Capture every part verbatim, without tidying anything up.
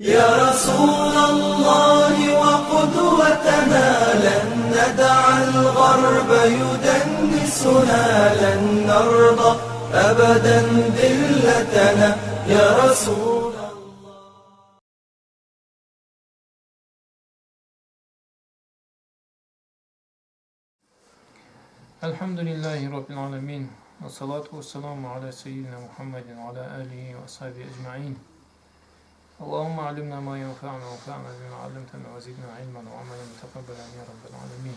يا رسول الله وقدوتنا، لن ندع الغرب يدنسنا، لن نرضى أبدا ذلتنا، يا رسول الله. الحمد لله رب العالمين، والصلاة والسلام على سيدنا محمد وعلى آله وأصحابه أجمعين. اللهم علمنا ما ينفعنا وانفعنا بما علمتنا وزدنا علما وعملا متقبلا يا رب العالمين.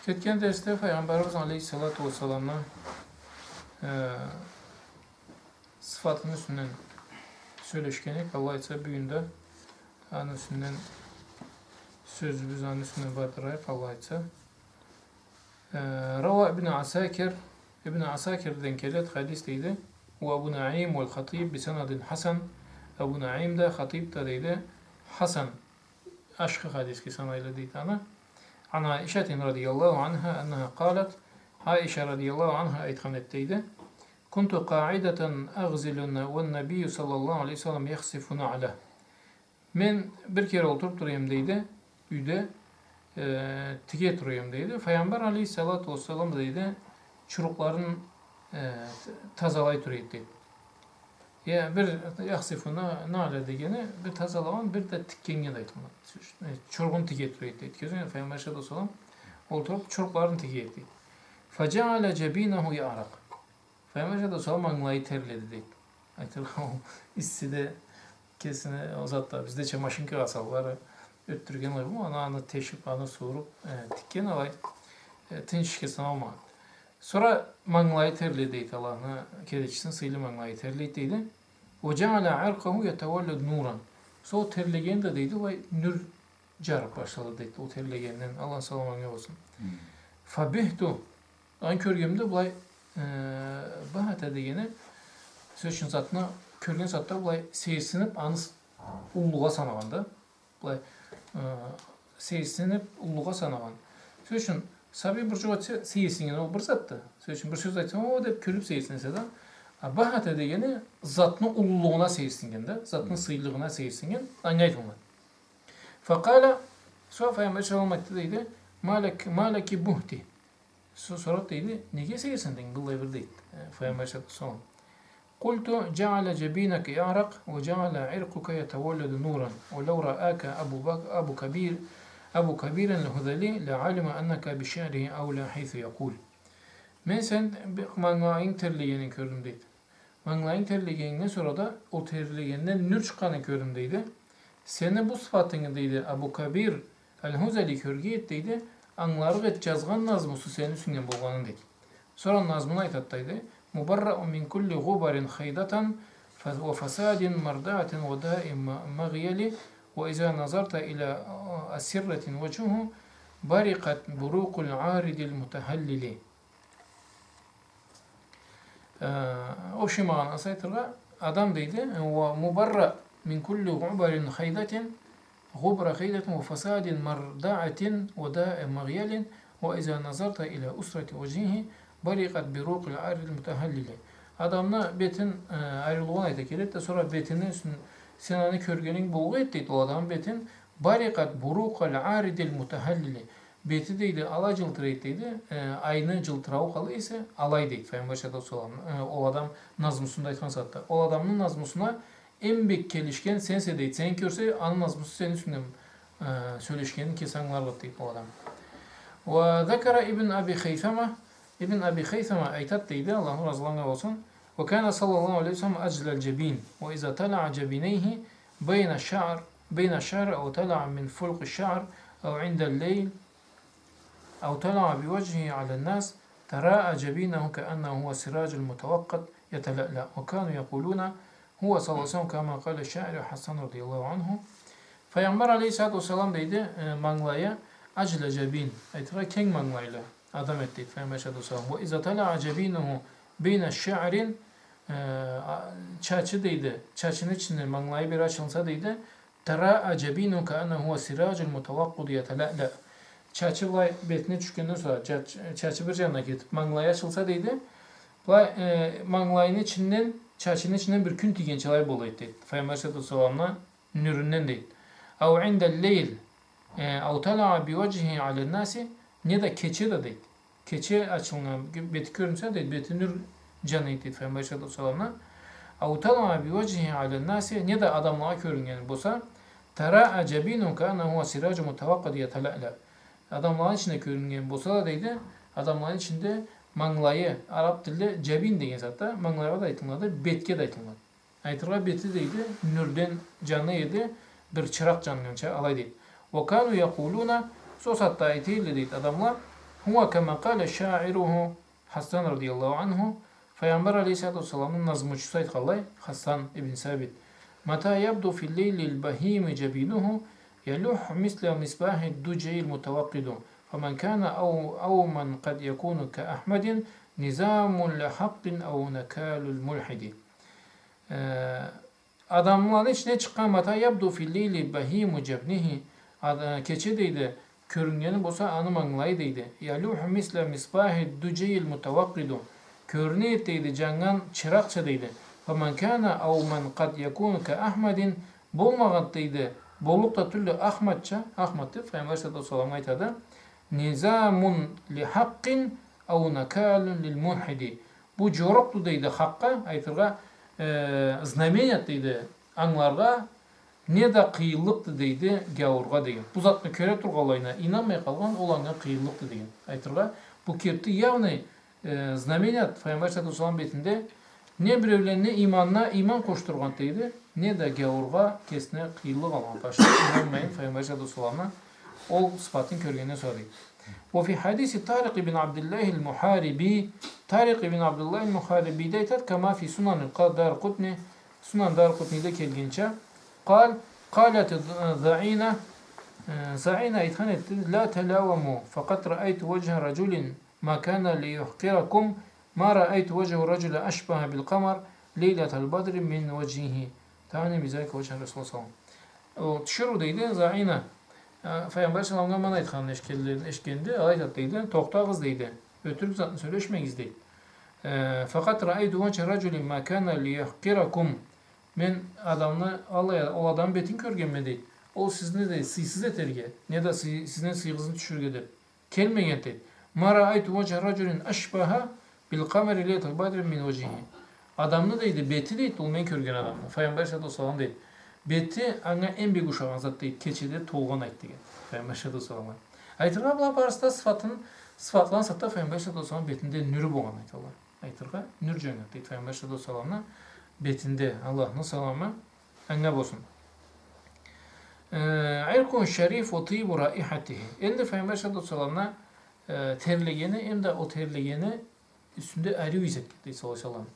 Кетген дерсде Файгъамбарыбыз алейхиссалату уассаламны, э, сыфатыны юсюнден сёлешген эдик. Аллах айтса, бюгюн да аны юсюнден сёзюбюз, аны юсюнден бардырайыкъ, Аллах айтса. Э, روى ابن عساكر, Ибн Асакирден келеди хадис, дейди. وأبو نعيم والخطيب بسند حسن. Абу Наим да, Хатиб да, дейди, хасан, ашхы хадисге санайла, дейди аны. عن عائشة رضي الله عنها أنها قالت, Аиша радияллаху анха айтхан эди, дейди: كنت قاعدة أغزل والنبي صلى الله عليه وسلم يخصف نعله. Мен бир кере олтуруб тура эдим, дейди, юйде, э, тиге тура эдим, дейди. Файгъамбар алейхиссалату уассалам да, дейди, чурукъларын, э, т-, тазалай тура эди, дейди. Я, бир يخصف نعله дегени, бир тазалагъан, бир да тикгеннге да айтылады. Э, чуругъун тиге тура эди, дейди. Кёзюне Файгъамбар алейхиссалату уассалам олтуруб, чурукъларын тиге эди, дейди. فجعل جبينه يعرق. Файгъамбар алейхиссалату уассалам манглайы терледи, дейди. Айтыргъа, ол иссиде кесине ол затда, биздеча машинкагъа салалла, ётдюрген алай, бу, аны, аны тешиб, аны сууруб, э, тикген алай, э, тынч ишге саналмагъан. Сора манглайы терледи, дейди, Аллахны келечисини сыйлы манглайы терледи, дейди. وجعل عرقه يتولد نورا. Сора ол терлегенде, дейди, алай нюр джарыб башлады, дейди, ол терлегенинден, Аллахны саламы анга болсун. Хы. فبهت, аны кёргенде былай, э, بهت дегени, сёз ючюн, затны кёрген сагъатда былай сейирсиниб, аны с-, уллугъа санагъан да. Былай, э, сейирсиниб, уллугъа санагъан. Сёз ючюн, сабий бир джукъ этсе, сейирсинген ол бир затды. Сёз ючюн, бир сёз айтса, о, деб кюлюб сейирсинсе да. А بهت дегени затны уллулугъуна сейирсинген да, затны, хы, сыйлылыгъына сейирсинген, анга айтылады. فقال, сора Файгъамбар саллаллаху алейхи ва саллам айтды, дейди: ما لك, ما لك بهت. Со-, сорады, дейди, неге сейирсиндинг быллай бир, дейди, э, Файгъамбар саллаллаху алейхи ва саллам. قلت جعل جبينك يعرق وجعل عرقك يتولد نورا ولو رآك أبو بك-، أبو كبير، أبو كبير الهذلي لعلم أنك بشعره أولى حيث يقول. Мен сени б-, манглайынгы терлегенинги кёрдюм, дейди. Манглайынгы терлегенингден сора да ол терлегенинден нюр чыкъгъанын кёрдюм, дейди. Сени бу сыфатынгы, дейди, Абу Кабир аль-Хузали кёрген эди, дейди, ангыларыкъ эди джазгъан назмусу сени юсюнгден болгъанын, дейди. Сора назмуну айтады, дейди: مبرأ من كل غبر خيضة ف-، وفساد مردعة وداء م-، مغيل، وإذا نظرت إلى أسرة وجهه برقت بروق العارض المتهلل. Э, общий магъанасы айтыргъа, адам, дейди, ومبرأ من كل غبر خيضة، غبر خيضة وفساد مردعة وداء مغيل، وإذا نظرت إلى أسرة وجهه برقت بروق العارض المتهلل. Адамны бетин, э, айрылыуун айта келеди да, сора бетини юсюн, сен аны кёргенинг болгъа эди, дейди, ол адамны бетин, برقت بروق العارض المتهلل. Бети, дейди, алай джылтырайды, дейди, э, айны джылтырауу къалай эсе, алай, дейди, Файгъамбар саллаллаху алейхи ва саллам, э, ол адам назмусунда айтхан сагъатда. Ол адамны назмусуна эм бек келишген сенсе, дейди, сени кёрсе, аны назмусу сени юсюнгден, э, сёлешгенин кеси ангыларыкъды, дейди, ол адам. وذكر ابن أبي خيثمة, Ибн Аби Хайсама айтады, дейди, Аллахны разылыгъы анга болсун: وكان صلى الله عليه وسلم أجلى الجبين، وإذا تلع جبينيه بين الشعر، بين الشعر أو تلع من فوق الشعر أو عند الليل أو تلع بوجهه على الناس تراءى جبينه كأنه هو سراج متوقد يتلألأ، وكانوا يقولون هو صلى الله عليه وسلم كما قال الشاعر حسان رضي الله عنه. Файгъамбар алейхиссалату уассалам, дейди, э, манглайы أجلى جبين, айтыргъа, кенг манглайлы адам эди, дейди, Файгъамбар алейхиссалату уассалам. وإذا تلع جبينه بين الشعر, э, а, чачы, дейди, чачыны ичинде манглайы бир ачылынса, дейди, تراءى جبينه كأنه هو سراج متوقد يتلألأ. Чачы былай бетине тюшгенден сора, чач-, чачы бир джанына кетиб, манглайы ачылса, дейди, былай, э, манглайыны ичинден чачыны ичинден бир кюн тийгенчалай бола эди, дейди. Файгъамбар алейхиссалату уассаламны нюрюнден, дейди. أو عند الليل, э, أو طلع بوجهه على الناس, неда кече да, дейди. Кече ачылгъан, бети кёрюнсе, дейди, бети нюр джана эди, дейди, Файгъамбар алейхиссалату уассаламны. أو طلع بوجهه على الناس, неда адамлагъа кёрюннген болса, تراءى جبينه كأنه هو سراج متوقد يتلألأ. Адамланы ичинде кёрюннген болса да, дейди, адамланы ичинде манглайы, араб тилде джабин деген зат да, манглайгъа да айтылады, бетге да айтылады. Айтыргъа, бети, дейди, нюрден джана эди, бир чыракъ джаннганча, алай, дейди. وكانوا يقولون, сора сагъатда айта эдиле, дейди, адамла, هو كما قال شاعره حسان رضي الله عنه, Файгъамбар алейхиссалату уассаламны назмучусу айтханлай, Хассан ибн Сабит: متى يبدو في الليل البهيم جبينه يلوح مثل مصباح الدجى المتوقد، فمن كان أو، أو من قد يكون كأحمد نظام لحق أو نكال الملحد. Э, адамланы ичине чыкъгъан, متى يبدو في الليل بهيم جبينه, ад-, э, кече, дейди, кёрюннгени болса аны манглайы, дейди, يلوح مثل مصباح الدجى المتوقد, кёрюне эди, дейди, джаннган чыракъча, дейди. فمن كان أو من قد يكون كأحمد, болмагъан, дейди, боллукъ да тюлдю Ахмадча, Ахмад деб Файгъамбар алейхиссалату уассалам айтады, نظام لحق أو نكال للملحد. Бу джорукъду, дейди, хакъгъа, айтыргъа, э, знаменият, дейди, ангыларгъа, неда къыйынлыкъды, дейди, гяуургъа деген. Бу затны кёре тургъанлайына ийнанмай къалгъан, ол анга къыйынлыкъды деген. Айтыргъа, бу керти явный, э, знаменият Файгъамбар алейхиссалату уассалам бетинде, не биреулени ийманына ийман къошдургъан, дейди, неда гяуургъа кесине къыйынлыкъ алгъан, башха ийнанмайын Файгъамбар алейхиссалату уассаламны ол сыфатын кёргенден сора, дейди. وفي حديث طارق بن عبد الله المحاربي, Тарикъ ибн Абдуллах аль-Мухарибиде айтады, كما في سنن الدارقطني, Сунан Даракъутниде келгенча, قال: قالت الضعينة, э, Заина айтхан эди, لا تلاوموا، فقد رأيت وجه رجل ما كان ليحقركم، ما رأيت وجه رجل أشبه بالقمر ليلة البدر من وجهه. تعني بذلك وجه الرسول صلى الله عليه وسلم. Ол тиширыу, дейди, Заина, э, Файгъамбар саллаллаху алейхи ва салламгъа муну айтханын эшитгенле-, эшитгенди, алай айтады, дейди, тохтагъыз, дейди, ётюрюк затны сёлешмегиз, дейди. Э, فقد رأيت وجه رجل ما كان ليحقركم. Мен адамны, алай, ол адамны бетин кёргенме, дейди. Ол сизни, дейди, сыйсыз этерге, неда сый-, сизден сыйыгъызны тюшюрюрге деб келмеген, дейди. ما رأيت وجه رجل أشبه بالقمر ليلة البدر من وجهه. Адамны, дейди, бети, дейди, ол мен кёрген адамны, Файгъамбар саллаллаху алейхи ва саллам, дейди, бети анга эм бек ушагъан зат, дейди, кечеде толгъан айт деген Файгъамбар саллаллаху алейхи ва салламгъа. Айтыргъа, была барысы да сыфатын, сыфатланнган сагъатда Файгъамбар саллаллаху алейхи ва саллам бетинде нюрю болгъан, айталла. Айтыргъа, нюр джаннган, дейди, Файгъамбар саллаллаху алейхи ва салламны бетинде, Аллахны саламы анга болсун. Э, عرقه شريف وطيب رائحته. Энди Файгъамбар саллаллаху алейхи ва салламны, э, терлегени, эм да ол терлегени юсюнде ариу ийис этген, дейди, саллаллаху алейхи ва саллам.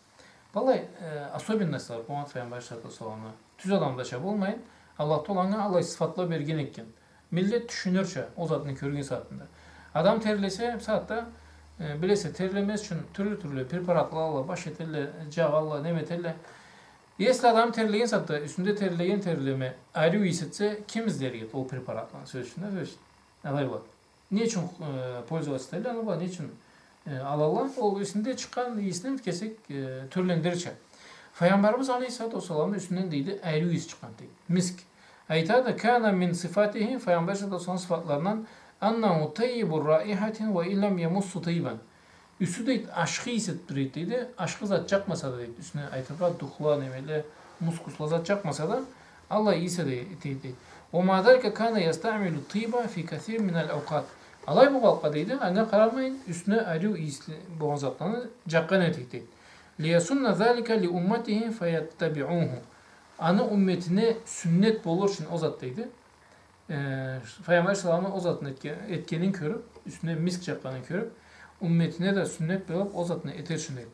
Былай, э, особенностла болгъан Файгъамбар саллаллаху алейхи ва салламны. Тюз адамдача болмайын, Аллах Тааля анга аллай сыфатла берген экен. Миллет тюшюнюрча, ол затны кёрген сагъатында. Адам терлесе, бусагъатда, э, билесе, терлемез ючюн тюрлю-тюрлю препаратла алалла, баш этелле, джагъалла, неме этелле. Если адам терлеген сагъатда, юсюнде терлеген терлеме ариу ийис этсе, ким излерик эди ол препаратланы, сёз ючюн, сёз ючюн. Алай болады. Не ючюн, э, пользоваться этелле, аны была не ючюн, э, алалла, ол юсюнде чыкъгъан ийисни кесек, э, тюрлендирирча. Файгъамбарыбыз алейхиссалату уассаламны юсюнден, дейди, ариу ийис чыкъгъан, дейди. Миск. Айтады, كان من صفاته, Файгъамбар саллаллаху алейхи ва саллам сыфатларындан, أنه طيب رائحة وإن لم يمس طيبا. Юсю, дейди, ашхы ийис этиб тура эди, дейди, ашхы зат джакъмаса да, дейди, юсюне айтыргъа духла, немеле, мускусла зат джакъмаса да, аллай ийис эте эди, дейди. ومع ذلك كان يستعمل الطيب في كثير من الأوقات. Алай болгъанлыкъгъа, дейди, анга къарамайын, юсюне ариу ийисли болгъан затланы джакъгъан эди, дейди. ليسن ذلك لأمته فيتبعوه. Аны умметине сюннет болур ючюн ол зат, дейди. Э, Файгъамбар саллаллаху алейхи ва салламны ол затны этге-, этгенин кёрюб, юсюне миск джакъгъанын кёрюб, умметине да сюннет болуб ол затны этер ючюн, дейди.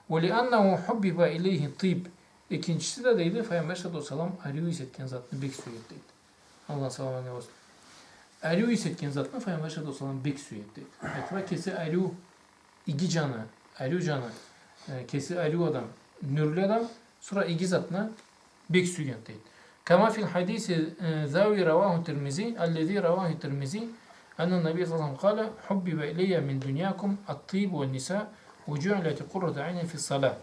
ولأنه حبب إليه الطيب. Экинчиси да, дейди, Файгъамбар саллаллаху алейхи ва саллам ариу ийис этген затны бек сюеди, дейди. Аллахны саламы анга болсун. Ариу ийис этген затны Файгъамбар саллаллаху алейхи ва саллам бек сюеди, дейди. Айтыргъа, кеси ариу иги джаны, ариу джаны, э, кеси ариу адам, нюрлю адам, сора иги затны бек сюйген, дейди. كما في الحديث, э, الذي رواه الترمذي، الذي رواه الترمذي، أن النبي صلى الله عليه وسلم قال: حبب إلي من دنياكم الطيب والنساء وجعلت قرة عيني في الصلاة.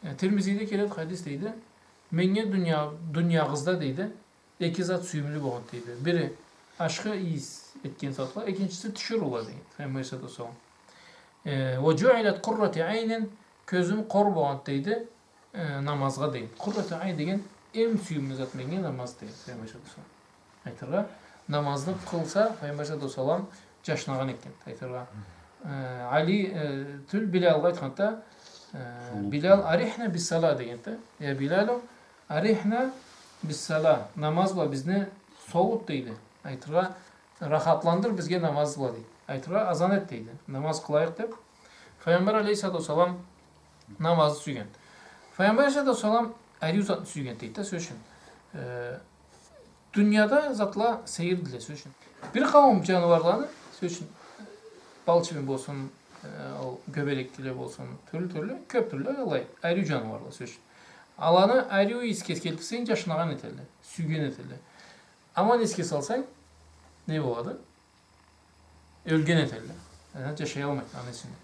Э, Тирмизиде келеди хадис, дейди. Меннге дуния, дуниягъызда, дейди, эки зат сюйюмлю болгъанды, дейди. Бири ашхы ийис этген затла, экинчиси тиширыула, дейди Пайгъамбар алейхиссалату уассалам. Э, «Ва джуилят къуррату айнин», кёзюм къор болгъанды, дейди, э, намазгъа, дейди. Къуррату айн деген эм сюйюмлю зат меннге намаз, дейди Пайгъамбар алейхиссалату уассалам. Айтыргъа, намазны къылса, Пайгъамбар алейхиссалату уассалам джашнагъан экен. Айтыргъа, э, Али, э, тюл, Билалгъа айтханды, э, «Билал, арихна бис-сала», дегенди. «Я Билалу, арихна бис-сала», намаз бла бизни соут, дейди. Айтыргъа, рахатландыр бизге намаз бла, дейди. Айтыргъа, азан эт, дейди. Намаз къылайыкъ, деб. Пайгъамбар алейхиссалату уассалам намазны сюйген. Пайгъамбар алейхиссалату уассалам ариу затны сюйген, дейди да, сёз ючюн. Э, Дунияда затла сейирдиле, сёз ючюн. Бир къауум джаныуарланы, сёз ючюн, балчыбин болсун, э, ол гёбелекле болсун, тюрлю-тюрлю, кёб тюрлю алай, ариу джаныуарла, сёз ючюн. Аланы ариу ийис кес келтирсенг, джашнагъан этелле, сюйген этелле. Аман ийисге салсанг, не болады? Ёлген этелле. Э, джашаялмайды аны ичинде.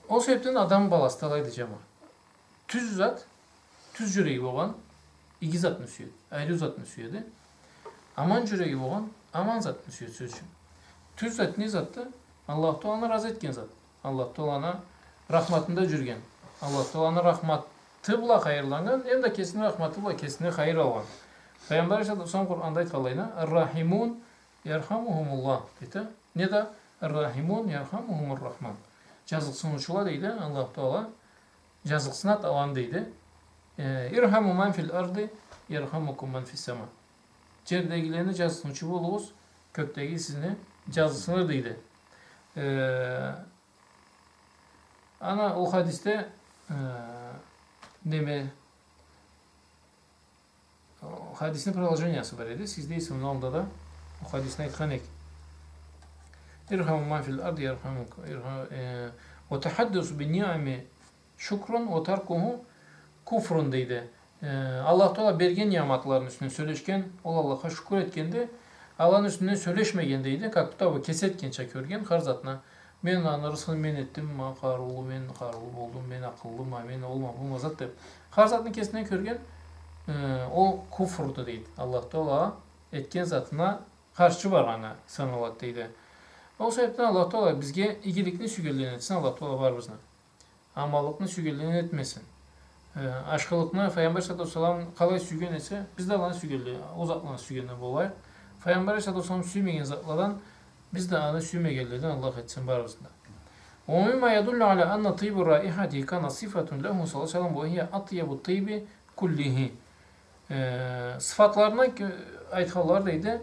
Ол себебден адам баласы да алайды, джамагъат. Тюз зат, тюз джюреги болгъан иги затны сюеди, ариу затны сюеди. Аман джюреги болгъан аман затны сюеди, сёз ючюн. Тюз зат не затды? Аллаху Тааланы разы этген зат. Аллаху Тааланы рахматында джюрюген. Аллаху Тааланы рахматы бла хайырланнган, эм да кесини рахматы бла кесине хайыр алгъан. Пайгъамбар алейхиссалату уассалам Къуранда айтханлайына, «Ар-рахимун ярхамухумуллах», дейди. Не да «Ар-рахимун ярхамухумур-рахман». Джазыкъсыныучула, дейди, Аллаху Таала джазыкъсынады аланы, дейди. Э, «Ирхаму ман фил арды, ярхамукум ман фис-сама». Джердегилени джазыкъсыныучу болугъуз, кёкдеги сизни джазыкъсыныр, дейди. Э, ана ол хадисде, э, неме, Хадисни приложениясы бар эди. Сизде эсе муну аллында да ол хадисни айтхан эдик. «Ирхаму ман фил арди ярхамук». Ирха-, э, «Ва тахаддусу би ниами шукрун ва таркуху куфрун», дейди. Э, Аллаху Таала берген ниъматларыны юсюнден сёлешген, ол Аллахха шукур этгенди, аланы юсюнден сёлешмеген, дейди, как будто бы кеси этгенча кёрген хар затны. Мен аны рысхын мен этдим, ма къарыулу, мен къарыулу болдум, мен акъыллыма, мен олма, булма зат деб. Хар затны кесинден кёрген, э, ол куфрду, дейди. Аллаху Таала этген затына къаршы баргъаннга саналады, дейди. Ол себебден Аллаху Таала бизге игиликни сюйгенледен этсин, Аллаху Таала барыбызны. Аманлыкъны сюйгенледен этмесин. Э, ашхылыкъны Пайгъамбар саллаллаху алейхи ва саллам къалай сюйген эсе, биз да аланы сюйгенле, ол затланы сюйгенледен болайыкъ. Пайгъамбар саллаллаху алейхи ва саллам сюймеген затладан биз да аны сюймегенледен Аллах этсин барыбызны да. ومما يدل على أن طيب الرائحة كان صفة له صلى الله عليه وسلم وهي أطيب الطيب كله. Э, сыфатларына кё-, айтханлары, дейди,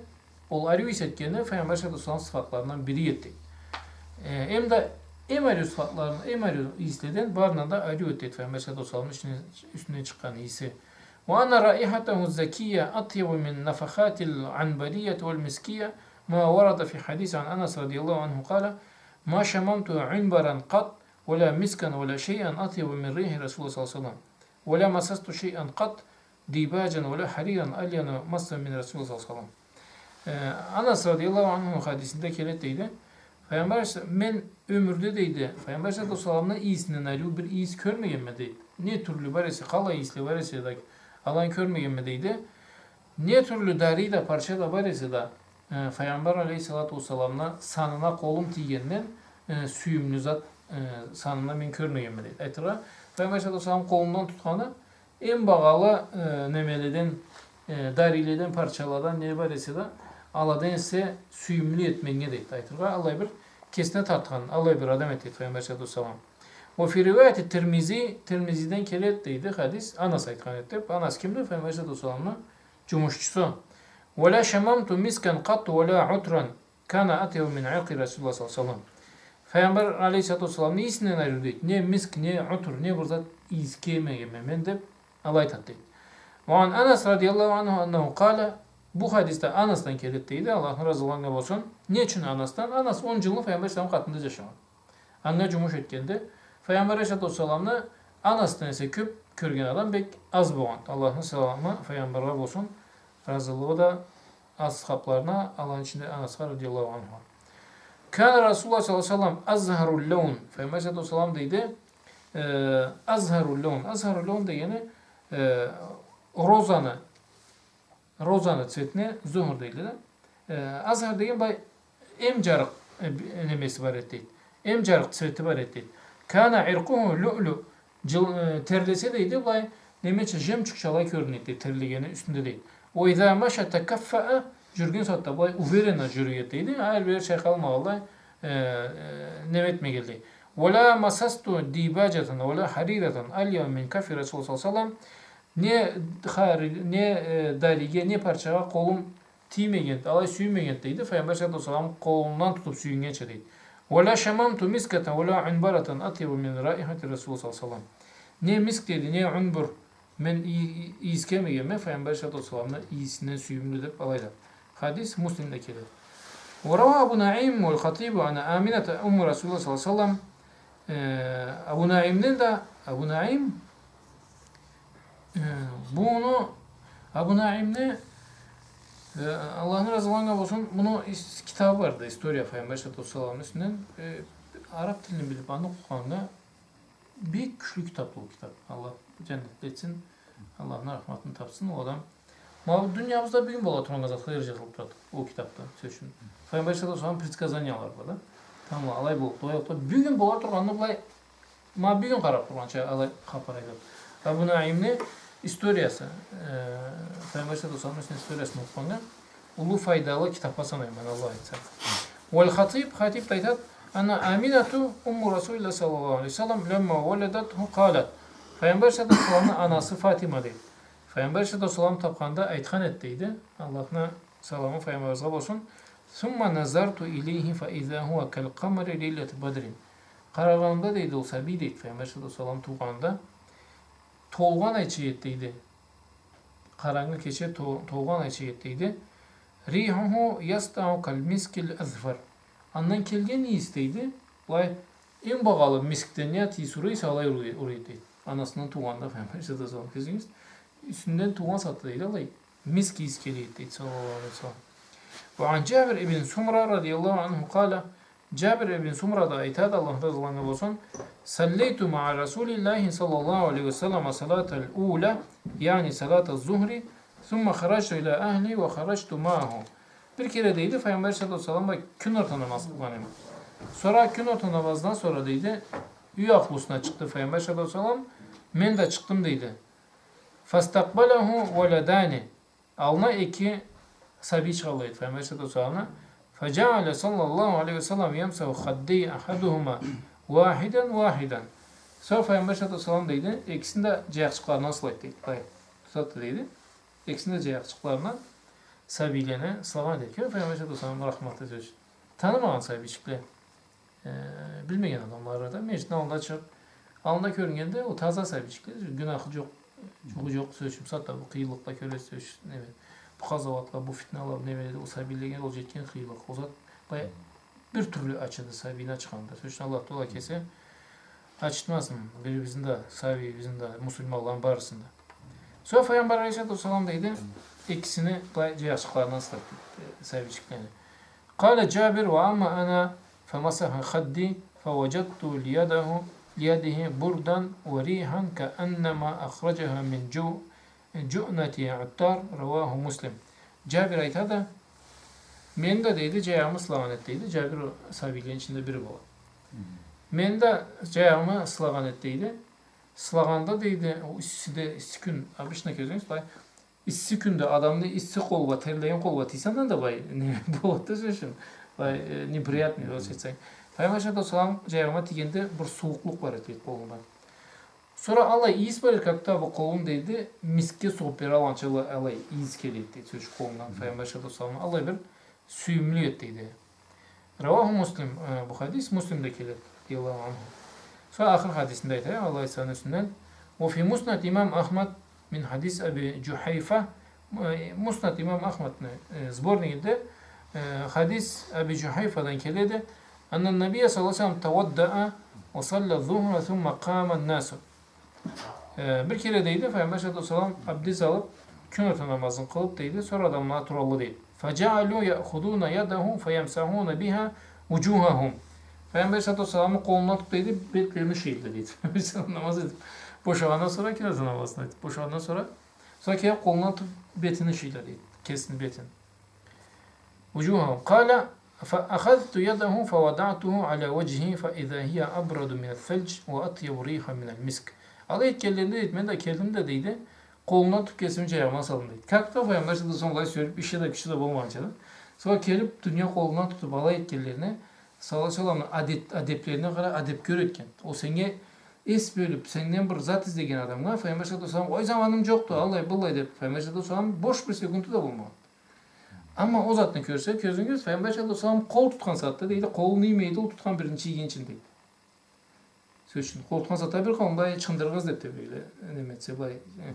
ол ариу ийис этгени Пайгъамбар саллаллаху алейхи ва саллам сыфатларындан бири эди, дейди. Э, эм да эм ариу сыфатларын, эм ариу ийиследен барындан да ариу эди, дейди, Пайгъамбар саллаллаху алейхи ва саллам юсюнден, юсюнден чыкъгъан ийиси. وأن رائحته الزكية أطيب من نفخات العنبرية والمسكية، ما ورد في حديث عن أنس رضي الله عنه قال: ما شممت عنبرا قط ولا مسكا ولا شيئا أطيب من ريح رسول الله صلى الله عليه وسلم، ولا مسست شيئا قط ديباجا ولا حريرا ألين مسا من رسول الله صلى الله عليه وسلم. Э, Анас радияллаху анху хадисинде келеди, дейди, Пайгъамбар, мен ёмюрде, дейди, Пайгъамбар саллаллаху алейхи ва салламны ийисинден ариу бир ийис кёрмегенме, дейди. Не тюрлю бар эсе, къалай ийисле бар эсе да, аланы кёрмегенме, дейди. Не тюрлю дарий да, парча да бар эсе да, э, Пайгъамбар алейхиссалату уассаламны санына къолум тийгенден, э, сюйюмлю зат, э, санына мен кёрмегенме, дейди. Айтыргъа, Пайгъамбар саллаллаху алейхи ва саллам къолундан тутханы эм багъалы, э, немеледен, э, дарийледен, парчаладан не бар эсе да, аладан эсе сюйюмлю эди меннге, дейди. Айтыргъа, аллай бир кесине тартхан, аллай бир адам эди, дейди, Пайгъамбар саллаллаху алейхи ва саллам. وفي رواية الترمذي, Тирмизиден келеди, дейди, хадис, Анас айтхан эди деб. Анас кимди? Пайгъамбар саллаллаху алейхи ва салламны джумушчусу. ولا شممت مسكا قط ولا عطرا كان أطيب من عرق رسول الله صلى الله عليه وسلم. Пайгъамбар алейхиссалату уассаламны ийисинден ариу, дейди, не миск, не утр, не бир зат ийис кёрмегенме мен, деб, алай айтады, дейди. وعن أنس رضي الله عنه أنه قال, бу хадис да Анасдан келеди, дейди, Аллахны разылыгъы анга болсун. Не ючюн Анасдан? Анас он джылны Пайгъамбар саллаллаху алейхи ва салламны къатында джашагъан. Анга джумуш этгенди. Пайгъамбар алейхиссалату уассаламны Анасдан эсе кёб кёрген адам бек аз болгъан. Аллахны саламы Пайгъамбаргъа болсун, разылыгъы да асхабларына, аланы ичинде Анасха радияллаху анху. كان رسول الله صلى الله عليه وسلم أزهر اللون. Пайгъамбар саллаллаху алейхи ва саллам, дейди, Э, азхарул лаун. Азхарул лаун дегени, э, розаны, розаны цветине зухр дейди да. Э, азхар деген былай эм джарыкъ, э, б-, немеси бар эди дейди. Эм джарыкъ цвети бар эди дейди. Кана иркъуху люълю. Джыл-, э, терлесе дейди, былай, немеча, жемчугчалай кёрюнеди дейди, терлегени юсюнде дейди. Ва иза маша такаффаа, джюрюген сагъатда былай уверенно джюрюеди дейди. Ары-бери чайкъалмагъанлай, э, э, неме этмегенлей. Ва ла масасту дибаджатан ва ла хариратан алйаба мин каффи Расул саллаллаху алейхи ва саллам. Не хари-, не, э, дариге, не парчагъа къолум тиймегенди, алай сюймегенди дейди, Файгъамбар саллаллаху алейхи ва саллам къолундан тутуб сюйюннгенча дейди. Ва ла шамамту мискатан ва ла унбаратан атйаба мин раихати Расул саллаллаху алейхи ва саллам. Не миск дейди, не унбур мен и-, и-, ийискемегенме, Файгъамбар саллаллаху алейхи ва салламны ийисинден сюйюмлю деб алайда. Хадис Муслимде келеди. Ва рава Абу Наим валь Хатибу ан Амината умму Расулуллах саллаллаху алейхи ва саллам. Э, Абу Наимден да, Абу Наим, э, буну, Абу Наимни, э, Аллахны разылыгъы анга болсун, муну ис-, китабы барды, история Файгъамбар саллаллаху алейхи ва салламны юсюнден, э, араб тилни билиб, аны окъугъаннга, бек кючлю китабды ол китаб. Аллах джаннетде этсин, Аллахны рахматын табсын ол адам. Ма бу дуниябызда бюгюн бола тургъан затха джазылыб турады ол китабда, сёз ючюн. Файгъамбар саллаллаху алейхи ва саллам предсказаниялары бар да. Тамбла, алай болуб, былай болуб. Бюгюн бола тургъанны былай, ма бюгюн къараб тургъанча алай хапар айтады. Абу Наимни историясы, э, Файгъамбар саллаллаху алейхи ва салламны историясын окъугъаннга, уллу файдалы китабха санайма, Аллах айтса. Валь Хатиб, Хатиб да айтады, анна Аминату умму Расулиллах саллаллаху алейхи ва саллам ламма валадатху къалат. Файгъамбар саллаллаху алейхи ва салламны анасы Фатима дейди. Файгъамбар саллаллаху алейхи ва саллам табханда айтхан эди дейди. Аллахны саламы Файгъамбарыбызгъа болсун. Сумма назарту илейхи фа иза хуа каль къамари лейлата бадрин. Къарагъанымда дейди, ол сабий дейди, Файгъамбар саллаллаху алейхи ва саллам туугъанда, толгъан айча эди дейди. Къарангы кече то-, толгъан айча эди дейди. Рихуху ясдау каль мискиль азфар. Андан келген ийис дейди. Былай, эм багъалы мискден не ийис ура эсе, алай ура эди дейди. Анасындан туугъанда Файгъамбар саллаллаху алейхи ва саллам, кёрюгюз. Юсюнден туугъан сагъатда дейди, алай миск ийис келе эди дейди, саллаллаху алейхи ва саллам. Ва ан Джабир ибн Сумра радияллаху анху къала, Джабир ибн Сумра да айтады, Аллах разылыгъы анга болсун, саллейту маъа Расулиллахи саллаллаху алейхи ва саллам салаталь уля, яъни салата зухри, сумма хараджту иля ахли ва хараджту маъаху. Бир кере дейди, Файгъамбар саллаллаху алейхи ва саллам бла кюн орта намаз къылгъан эдим. Сора кюн орта намаздан сора дейди, юй ахлусуна чыкъды Файгъамбар саллаллаху алейхи ва саллам, мен да чыкъдым дейди. Фастакъбаляху валадани. Аллына эки сабий чыгъалла эди Файгъамбар саллаллаху алейхи ва салламны. Фаджаъаля саллаллаху алейхи ва саллам ямсаху хаддей ахадухума вахидан вахидан. Сора Файгъамбар саллаллаху алейхи ва саллам дейди, экисин да джаякъчыкъларындан сылайды дейди. Былай тутады дейди. Экисин да джаякъчыкъларындан сабийлени сылагъан эди. Кёре Файгъамбар саллаллаху алейхи ва саллам рахматы, сёз ючюн. Танымагъан сабийчикле. Э, билмеген адамлары да, межгитни аллында чыгъыб, аллында кёрюннгенде, ол таза сабийчикле, гюнахы джокъ, джугъу джокъ, сёз ючюн, бусагъатда бу къыйынлыкъда кёре, сёз ючюн, неме, бу къазауатла, бу фитнала, немеле, ол сабийлеге ол джетген къыйынлыкъ, ол зат, былай, бир тюрлю ачыды сабийни ачханында, сёз ючюн, Аллах Тагъала кеси ачытмасын бирибизни да, сабийибизни да, муслиманланы барысын да. Сора Файгъамбар алейхиссалату уассалам дейди, экисини былай джаякъчыкъларындан сылайды, э, сабийчиклени. Къала Джабир: «Ва амма ана, фамасаха хадди, фаваджадту лиядаху, лиядихи бурдан ва рихан кааннама ахраджаха мин джу-, джуънати уттар», раваху Муслим. Джабир айтады, мен да, дейди, джаягъымы сылагъан эди, дейди. Джабир сабийлени ичинде бири болады. Мен да джаягъымы сылагъан эди, дейди. Сылагъанда, дейди, ол иссиде, исси кюн, обычно, кёргенсиз, былай, исси кюнде адамны исси къолу бла, терлеген къолу бла тийсенг да, былай, не, болады да, сёз ючюн, былай, э, неприятный, орусча айтсанг. Файгъамбар алейхиссалату уассалам джаягъыма тийгенде бир сууукълукъ бар эди, дейди, къолумда. Сора аллай ийис бар эди, как будто бу къолум, дейди, мискге сугъуб бералгъанча аллай ийис келеди, дейди, сёз ючюн, къолумдан, Файгъамбар алейхиссалату уассаламны. Аллай бир сюйюмлю эди, дейди. Раваху Муслим, э, бу хадис Муслимде келеди, радияллаху анху. Сора ахыр хадисинде айтайым, Аллах айтса, аны юсюнден. Ва фи Муснад имам Ахмад мин хадис Аби Джухайфа, э, Муснад имам Ахмадны, э, сборнигинде, э, хадис Аби Джухайфадан келеди. Анна набия саллаллаху алейхи ва саллам таваддаа ва салла зухра сумма къама насу. Э, бир кере, дейди, Файгъамбар алейхиссалату уассалам абдез алыб, кюн орта намазын къылыб, дейди, сора адамла туралла, дейди. Фаджаалю яхудуна ядаху фаямсахуна биха уджухахум. Файгъамбар алейхиссалату уассаламны къолундан тутуп, дейди, бетлерин ышыйды, дейди. Файгъамбар алейхиссалам намаз этип, бошагъандан сора, экинди намазын этип, бошагъандан сора, сора келип къолундан тутуп, бетин ышыйды, дейди. Кесини бетин. وجوههم. قال: فأخذت يده فوضعته على وجهه فإذا هي أبرد من الثلج وأطيب ريحا من المسك. Алай этгенлеринде, дейди, мен да келдим да, дейди, къолундан тутуп кесими джаягъыма салдым, дейди. Как-то Файгъамбар алейхиссалату уассалам алай сюйюп, иши да, кючю да болмагъанча да. Сора келип, дуния къолундан тутуп алай этгенлерине, саллаллаху алейхи уа салламны адет-, адеплерине къара, адепкёр этген. Ол сеннге эс бёлюп, сенден бир зат излеген адамгъа Файгъамбар алейхиссалату уассалам, ой, заманым джокъду, аллай, быллай деп, Файгъамбар алейхиссалату уассалам бош бир секунду да болмагъан. Амма ол затны кёрсе, кёзюгюз, Файгъамбар алейхиссалату уассалам къол тутхан сагъатда, дейди, къолун иймейди, ол тутхан биринчи ийгинчи, дейди. Сёз ючюн, къол тутхан сагъатда бир къауум былай чыгъындырыгъыз деп да бёле, неме этсе, былай, э.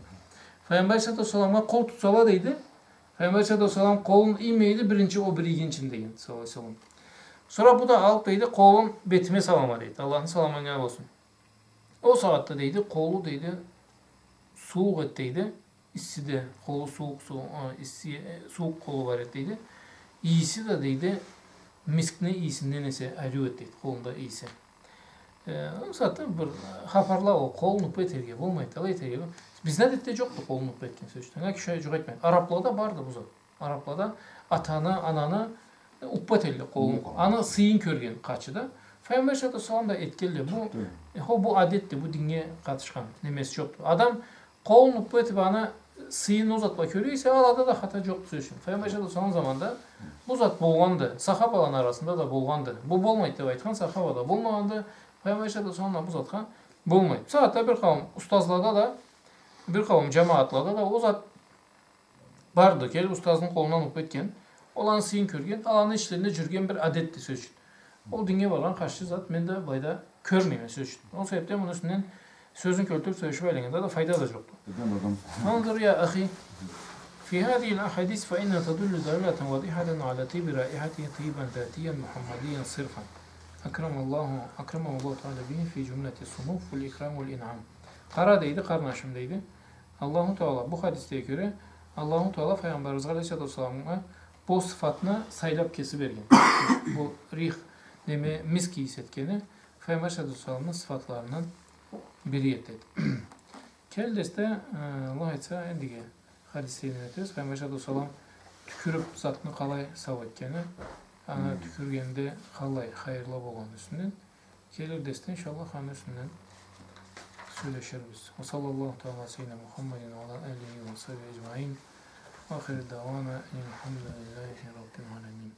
Файгъамбар алейхиссалату уассаламгъа къол тутсала, дейди, Файгъамбар алейхиссалату уассалам къолун иймейди, биринчи ол бир ийгинчи деген, саллаллаху алейхи уа саллам. Сора бу да алып, дейди, къолун бетиме салама, дейди. Аллахны саламы анга болсун. Ол сагъатда, дейди, къолу, дейди, сууукъ эди, дейди. Исси да, къолу сууукъ, суу-, а, исси, э, сууукъ къолу бар эди, дейди. Ийиси да, дейди, мискни ийисинден эсе ариу эди, дейди, къолунда ийиси. Э, ол сагъатда бир хапарла ол, къолун уппа этерге болмайды, алай этерге бол-, бизни адетде джокъду къолун уппа этген, сёз ючюн. Анга киши джукъ этмейди. Араблада барды бу зат. Араблада атаны, ананы уппа этелле къолун. Аны сыйын кёрген къачы да. Файгъамбар алейхиссалату уассалам да этгенле. Бу, э, хо, бу адетди, бу динге къатышхан немеси джокъду. Адам къолун уппа этип, аны сыйын ол зат бла кёре эсе, алада да хата джокъду, сёз ючюн. Файгъамбар алейхиссалату уассалам заманда бу зат болгъанды, сахабаланы арасында да болгъанды. Бу болмайды деп айтхан сахаба да болмагъанды, Файгъамбар алейхиссалату уассалам да бу затха болмайды. Бу сагъатда бир къауум устазлада да, бир къауум джамагъатлада да ол зат барды, келип устазны къолундан уппа этген, ол аны сыйын кёрген, аланы ичлеринде джюрюген бир адетди, сёз ючюн. Ол динге баргъан къаршы зат мен да былайда кёрмейме, сёз ючюн. Ол себепден муну юсюнден сёзню кёлтюрюп сёлешип айланнганда да файда да джокъду. Фанзур, я ахи, фи хазихиль ахадис фа инна тадуллу далалатан вадихатан аля тиби раихатихи тибан затиян мухаммадиян сирфан. Акрамаллаху, акрамахуллаху таала бихи фи джумлати сунуф валь икрам валь инъам. Къара, дейди, къарнашым, дейди. Аллаху Таала, бу хадисге кёре, Аллаху Таала Файгъамбарыбызгъа алейхиссалату уассаламгъа бу сыфатны сайлап кеси берген. Бу рих, неме, миск ийис этгени Файгъамбар алейхиссалату уассаламны сыфатларындан бири эди. Келир дерсде, э, Аллах айтса, эндиги хадисни этербиз. Файгъамбар алейхиссалату уассалам тюкюрюп затны къалай сау этгени, аны тюкюргенде къалай хайырлы болгъаны юсюнден. Келир дерсде, иншаллах, аны юсюнден сёлеширбиз. Ва саллаллаху таала аля саййидина Мухаммадин ва аля алихи ва сахбихи аджмаин. Ва ахиру даъвана аниль хамдулиллахи раббиль аламин.